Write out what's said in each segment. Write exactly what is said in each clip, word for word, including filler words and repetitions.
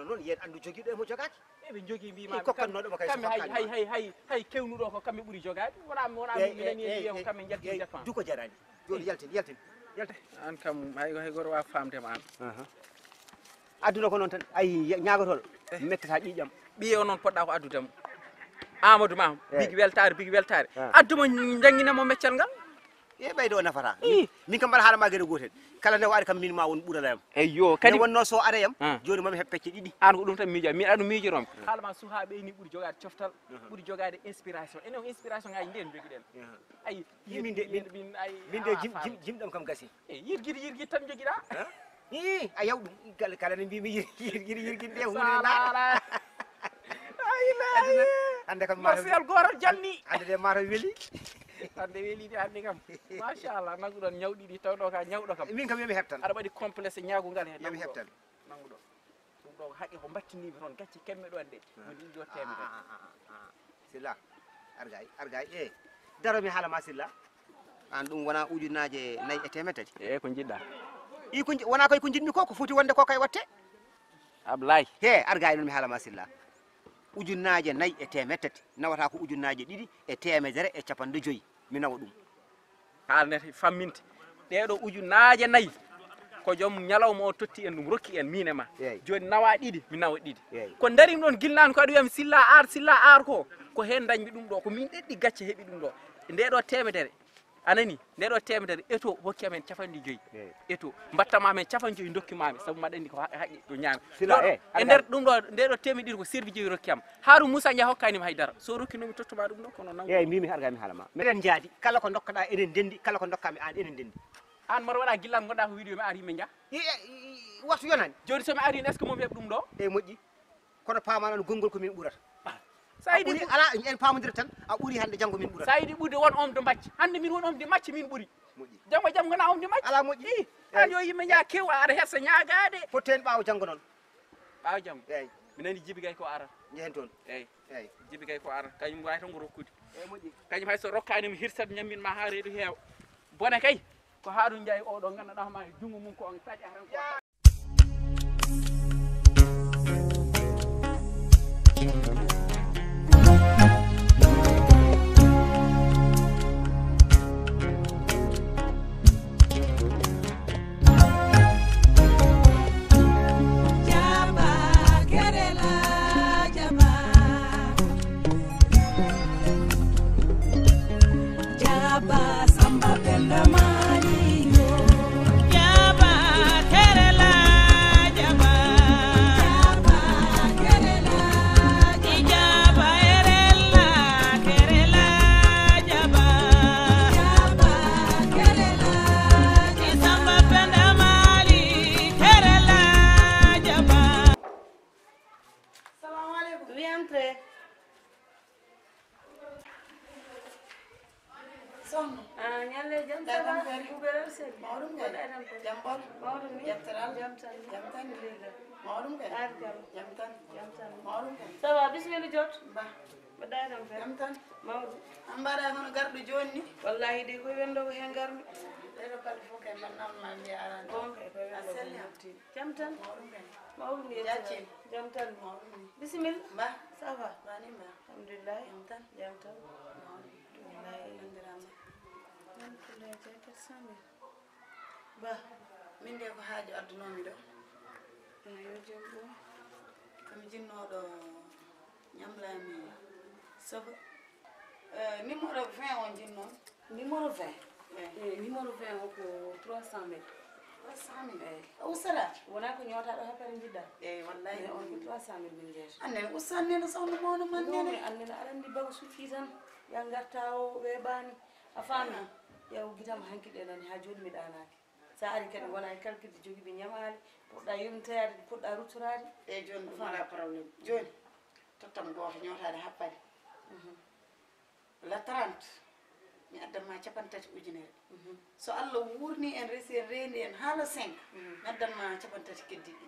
Noon yen anndu jogiiɗo e mo jogaaki. Eɓe njogii mbiimaa. Kokkannooɗo mo kay kamɓe hay hay hay hay hay kewnuɗo ko kamɓe ɓuri jogaade. Wonaa wonaa mi nani en wiya ko kamɓe njalti dépense. Duko jaraani. Jooni yaltin yaltin yaltin. Aan kam hay hay goto waawa faamde ma aan. Aduna ko noon tan, ay, ñaagotooɗo mettata ƴiiƴam. Ɓiye o noon poɗɗa ko addude mo. Amadou ma bigi weltaare bigi weltaare. Addu mo, njangina mo meccal ngal. E ɓeydo o nafata. Min kam mbaɗa haala ma geɗe gootel. Kala nde o ari kam min ma won ɓurala yam. Eyyo kadi. Nde wonno so are yam jooni mami heɓ pecce ɗiɗi. Aan ko ɗum tan miijo min aɗa miijorom. Haala ma suhaaɓe ni ɓuri jogaade coftal, ɓuri jogaade inspiration. Enen o inspiration ngaji nden jogiɗen. Ay, min de min ay min de jim jim jim ɗam kam gasi. E yirgit yirgit tan jogiɗa. Ii, a yaw ɗum kala kala ne mbimi yirgit yirgit nde hunde na. Hande kam ma Marcel goral janni. Hande de mata weli. Hande weli de hande kam. Machallah nanguɗon ñaw ɗiɗi tawɗo ka ñawɗo kam. Min kam yomi heptan. Aɗa waɗi complexe ñaagungal he yomi heptan. Nanguɗo ɗum ɗo haqqe ko mbattinimi toon gacce kemme ɗo ande woni ɗum ɗo temedere. Silla argay argay e daro mi haala ma silla. An ɗum wona ujunnaje nayi e temed tati. E ko jiɗɗa? I ko wona koye ko jiɗmi ko ko foti wonde ko kay watte. Ablay he argay noon mi haala ma silla. Ujunnaje nayi e temed tati nawata ko ujunnaje ɗiɗi e temedere e capanɗe joyi. Mi nawa ɗum. Haalnete famminte ɗeeɗo ujunaaje nayi ko joom ñalawma o totti en ɗum rokki en min e ma. Jooni nawa ɗiɗi mi nawa ɗiɗi. Ko darimi ɗon gilnaani ko aɗa wiyami silla ar silla ar ko ko heen dañmi ɗum ɗo ko min ɗeɗɗi gacce heɓi ɗum ɗo. Nde ɗo temedere anani nde ɗo temedere eto hokki amen capanɗe joyi. Eto mbattama amen capanɗe joyi dokkimami sabu maɗa andi ko haqqe ɗo ñaami. E nder ɗum ɗo nde ɗo temedere ko servi joyi rokkiyam. Haru Moussa Ndiaye hokkanima haydara so rokkinomi tottuma ɗum ɗo kono nangu. Eyyi mbimi har ga mi haalama meɗen jaadi kala ko dokkaɗa enen ndendi kala ko dokkami an enen ndendi. An mboɗo waɗa gillal gonɗa ko wiɗo mi ari yimɓe jah. Wattu yonani. Joni somi ari est ce que momi heɓ ɗum ɗo? Eyyi moƴƴi. Kono pama noon gonngol ko min ɓurata. Sa yiɗi ala en pamodira tan a ɓuri hande janggo min ɓurata. Sa yiɗi ɓurde won omde macce hande min won omde macce min ɓuri. Moƴƴi. Janggo jam gona omde macce ala moƴƴi. An yo yimɓe jah kew aɗa hersa ñagade. Fotte hen ɓawo janggo noon. Ɓaawo jam. Eeyi. Mi nani Jibi Gay ko ara. Njehen toon. Eeyi. Eeyi. Jibi Gay ko ara. Kañum waawi tan ko rokkude. Eeyi moƴƴi. Kañum hay so rokkaani mi hirsat ñammin ma haa reedu heewa. Bone kay ko haa ɗum njayi oɗo ngannduɗaa ma e junngo mum ko on taƴa tan ko. Salamu aleykum. Oui, entrez. Soxna. Ah, ñalle jam, ça va? Ɓuuɓe rewɓe sel. Mawɗum kay. Mbaɗa tan ko. Jam ɓolo. Mawɗum ni? Jam tan. Jam tan. Jam tan. Alhamdulillah. Mawɗum kay. Taarikalla. Jam tan. Jam tan. Mawɗum kay. Ça va, bisimilla jot. Ba. Mbaɗa tan ko. Jam tan. Mawɗum. An mbaɗa hono garɗo jooni ni? Wallahi de koye wendo ko heen garmi. Ɗeɗo balɗe fof kay mbaɗnama ma mbiya arani. Bon kay koye wendo ko heen garmi. Jam tan. Mawɗum kay. Mawɗum yettira. Jam tan. Mawɗum ni. Bisimilla. Ba. Ça va? Ba ni ba. Alhamdulillah. Jam tan. Jam tan. Wallahi. Banndiraaɓe. Ba, min de ko haaju addunoomi ɗo. Eey, yo jam ɓoy. Ko mi jinnooɗo ñamlaami sobo. Eh, numéro vingt o jinnoo. Numéro vingt? Eey. Eey, numéro vingt o ko trois cent mille. Trois cent mille? Eey. O ustata? Wonaa ko ñootaaɗo happere njiɗɗaa? Eey, wallahi. Eey, on ko trois cent mille min jeeyata. Anne, ustata nene sohna mawna man nene. An nene aɗa anndi bago sukki tan. Ya ngarta o weeɓaani. A faami? Yaw gitam hanki ɗe nani haa jooni mi ɗaanaaki. So a ari kadi wona e kalkilde jogiiɓe ñamaali, poɗɗa yomnitoyaade, poɗɗa ruttoraade. Eey, jooni ɗum alaa problème. Jooni, tottam gooto ñootaade happade. Le trente, mi addan ma capanɗe tati ujunere. So Allah wuurni en, resi en, reendi en haa le cinq, mi addan ma capanɗe tati keddiiɗi.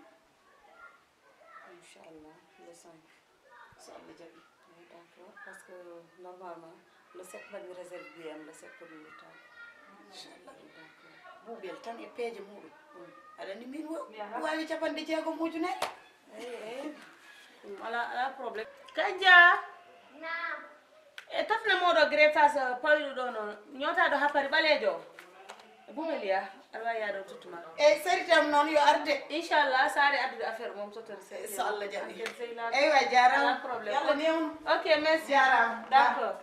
Inchallah, le cinq. So Allah jaɓi. D'accord, parce que normalement le sept mbaɗmi réserve billet am, le sept ko mi wirtaade. Inchallah. D'accord. Buubel tan e peeje muɗum. Aɗa anndi min wo waawi capanɗe jeegom ujunere. Eyi, eyi. Ɗum ala, ala problème. Kanja. E tafna moɗo gretas pawiɗo ɗo noon, ñootaaɗo happari ɓaleejo. Bumeliya, aɗa waawi yaade o tottuma. Eyi, saritam noon yo arde. Inchallah, saare addude affaire mum tottere sey. So Allah jaɓi. Enquête sey laaɓi. Eywa, jaaraama. Ala problème. Yalla newnu. Ok, merci. Jaaraama. D'accord.